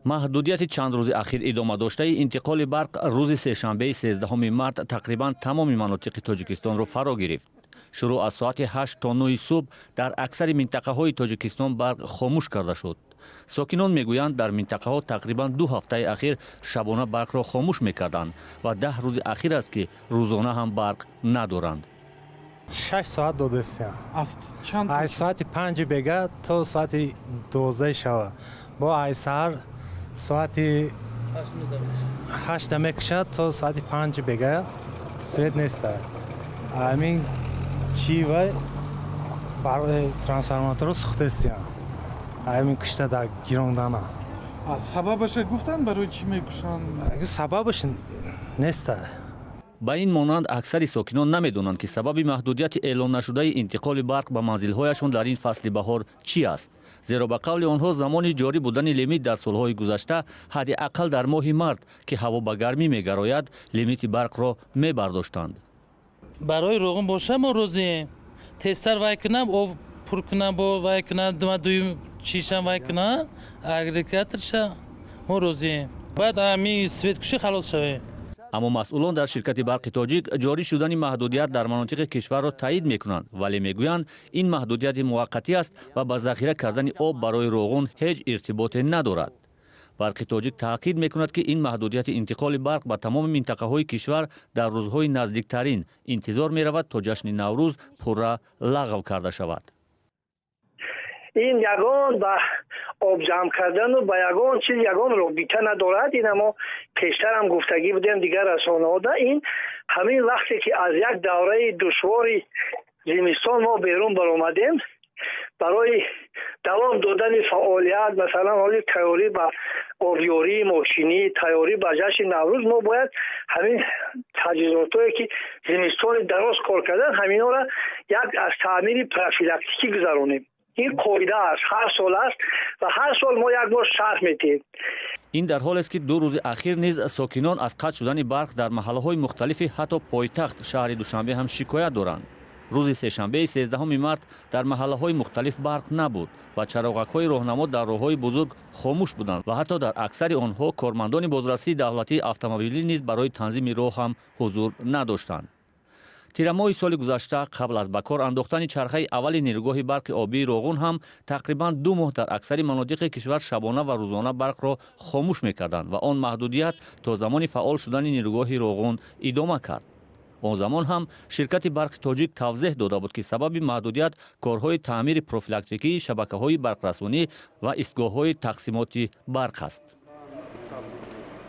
Маҳдудияти чанд рӯзи ахир идома доштаи интиқоли барқ рӯзи сешанбеи 13 март тақрибан тамоми манотиқи Тоҷикистонро фаро гирифт. Шурӯъ аз соати 8 то 9 субҳ дар аксари минтақаҳои Тоҷикистон барқ хомӯш карда шуд. Сокинон мегӯянд, дар минтақаҳо тақрибан 2 ҳафтаи ахир шабона барқро хомӯш мекарданд ва 10 рӯзи ахир аст, ки рӯзона ҳам барқ надоранд. 6 соат додастиям, аз соати 5-и бега то соати 12-и шава. Бо ай саҳар соати 8-а мекушад, то соати 5-и бега свет неста. Ҳамин чи вай трансформаторро сӯхтастиям, ҳамин кишта дар гирондана. Сабабаша гуфтанд, барои чӣ мекушанд? Сабабаш неста. Ба ин монанд, аксари сокинон намедонанд, ки сабаби маҳдудияти эълон нашудаи интиқоли барқ ба манзилҳояшон дар ин фасли баҳор чӣ аст, зеро ба қавли онҳо замони ҷорӣ будани лимит дар солҳои гузашта ҳадди ақал дар моҳи март, ки ҳаво ба гармӣ мегарояд, лимити барқро мебардоштанд. Барои Роғун боша, мо розием, тезтар вай кунам, об пур кунам, бо вай кунам, дуюм чишам вай кунам, агрегаторша, мо розием. Баъд ҳами светкушӣ халос шавем. Аммо масъулон дар ширкати «Барқи Тоҷик» ҷорӣ шудани маҳдудият дар манотиқи кишварро таъид мекунанд, вале мегӯянд, ин маҳдудияти муваққатӣ аст ва ба захира кардани об барои Роғун ҳеҷ иртиботе надорад. «Барқи Тоҷик» таъкид мекунад, ки ин маҳдудияти интиқоли барқ ба тамоми минтақаҳои кишвар дар рӯзҳои наздиктарин интизор меравад, то ҷашни Наврӯз пурра лағв карда шавад. Ин ягон ба об ҷамъ кардану ба ягон чиз ягон робита надорад. Ина мо пештарам гуфтагӣ будем дигар расонаҳода. Ин ҳамин вақте ки аз як давраи душвори зимистон мо берун баромадем, барои давом додани фаъолият, масалан, ҳоли тайёрӣ ба обёрии мошинӣ, тайёрӣ ба ҷашни Наврӯз, мо бояд ҳамин таҷҳизотое, ки зимистони дароз кор кардан, ҳаминҳоро як аз таъмири профилактикӣ гузаронем. Ин қоида аст, ҳар сол аст ва ҳар сол мо як бор шарҳ медиҳем. Ин дар ҳолест, ки 2 рӯзи ахир низ сокинон аз қатъ шудани барқ дар маҳаллаҳои мухталифи ҳатто пойтахт, шаҳри Душанбе ҳам шикоят доранд. Рӯзи сешанбеи 13 март дар маҳаллаҳои мухталиф барқ набуд ва чароғакҳои роҳнамо дар роҳҳои бузург хомӯш буданд ва ҳатто дар аксари онҳо кормандони бозрасии давлатии автомобилӣ низ барои танзими роҳ ҳам ҳузур надоштанд. Тирамоҳи соли гузашта, қабл аз ба кор андохтани чархаи аввали нерӯгоҳи барқи обии Роғун ҳам тақрибан 2 моҳ дар аксари манотиқи кишвар шабона ва рӯзона барқро хомӯш мекарданд ва он маҳдудият то замони фаъол шудани нерӯгоҳи Роғун идома кард. Он замон ҳам ширкати «Барқи Тоҷик» тавзеҳ дода буд, ки сабаби маҳдудият корҳои таъмири профилактикии шабакаҳои барқрасонӣ ва истгоҳҳои тақсимоти барқ аст.